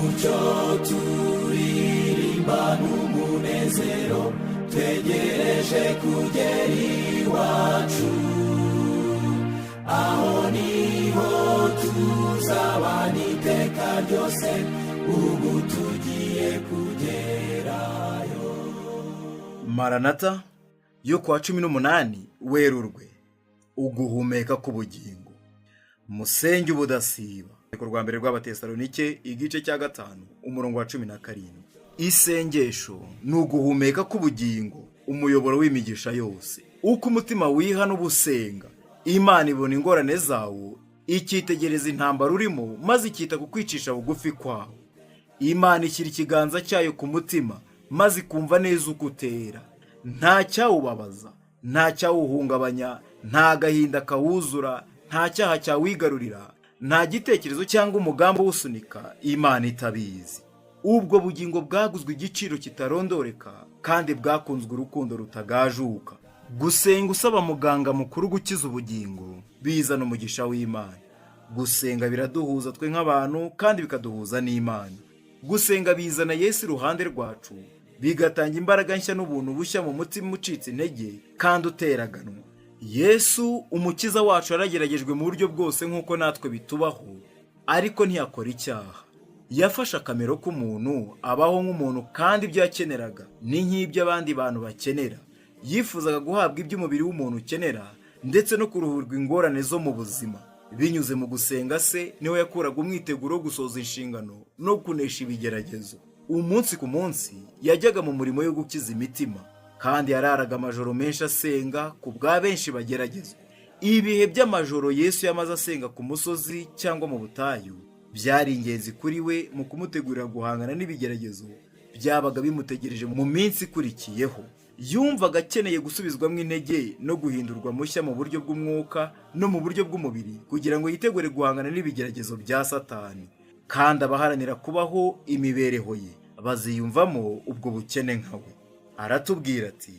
Nimucyo turirimbane umunezero, twegereje kugera iwacu. Aho niho tuzabana iteka ryose, ubu tugiye kugerayo. Maranata yo kuwa 18 Werurwe. Uguhumeka k'ubugingo. Musenge ubudasiba. Ku rwa mbere rw'Abatesalonike, igice cya 5, umurongo wa 17. Isengesho ni uguhumeka k'ubugingo, umuyoboro w'imigisha yose. Uko umutima wiha n'ubusenga, Imana ibona ingorane zawo, ikitegereza intambara urimo, maze ikita ku kwicisha bugufi kwawo. Imana ishyira ikiganza cyayo ku mutima, maze ikumva neza uko utera. Nta cyawubabaza, nta cyawuhungabanya, nta gahinda kawuzura, nta cyaha cyawigarurira, nta gitekerezo cyangwa umugambi uwusunika Imana itabizi. Ubwo bugingo bwaguzwe igiciro kitarondoreka kandi bwakunzwe urukundo rutagajuka. Gusenga usaba muganga mukuru gukiza ubugingo bizana umugisha w'Imana. Gusenga biraduhuza twe nk'abantu kandi bikaduhuza n'Imana. Gusenga bizana Yesu iruhande rwacu, bigatanga imbaraga nshya n'ubuntu bushya mu mutima ucitse intege kandi uteraganwa. Yesu Umukiza wacu yarageragejwe mu buryo bwose nk'uko natwe bitubaho, ariko ntiyakora icyaha. Yafashe akamero k'umuntu, abaho nk'umuntu, kandi ibyo yakeneraga ni nk'ibyo abandi bantu bakenera. Yifuzaga guhabwa ibyo umubiri w'umuntu ukenera, ndetse no kuruhurwa ingorane zo mu buzima. Binyuze mu gusenga se, niho yakuraga umwiteguro wo gusohoza inshingano no kunesha ibigeragezo. Umunsi ku munsi yajyaga mu murimo yo gukiza imitima, kandi yararaga amajoro menshi asenga ku bwa benshi bageragezwa. Ibihe by'amajoro Yesu yamaze asenga ku musozi cyangwa mu butayu byari ingenzi kuri we mu kumutegurira guhangana n'ibigeragezo byabaga bimutegereje mu minsi ikurikiyeho. Yumvaga akeneye gusubizwamo intege no guhindurwa mushya mu buryo bw'umwuka no mu buryo bw'umubiri, kugira ngo yitegure guhangana n'ibigeragezo bya Satani. Kandi abaharanira kubaho imibereho ye baziyumvamo ubwo bukene nka we. Aratubwira ati: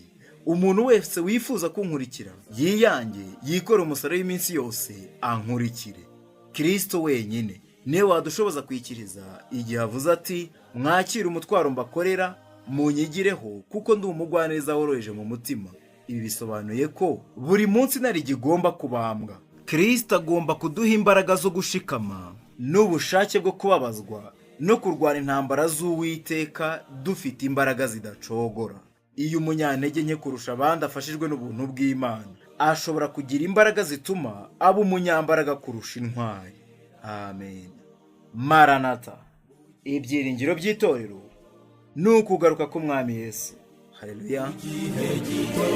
"Umuntu wese wifuza kunkurikira yiyange, yikore umusaraba w'iminsi yose, ankurikire." Kirisito wenyine niwe wadushoboza kwikiriza igihe avuze ati: "Mwakire umutwaro mbakorera, munyigireho, kuko ndi umugwaneza woroheje mu mutima." Ibi bisobanuye ko buri munsi inarijye igomba kubambwa. Kirisito agomba kuduha imbaraga zo gushikama n'ubushake bwo kubabazwa no kurwana intambara z'Uwiteka dufite imbaraga zidacogora. Iyo umunyantege nke kurusha abandi afashijwe n'ubuntu bw'Imana, ashobora kugira imbaraga zituma aba umunyambaraga kurusha intwari. Amen. Maranata. Ibyiringiro by'itorero ni ukugaruka k'Umwami Yesu. Haleluya. Igihe gito.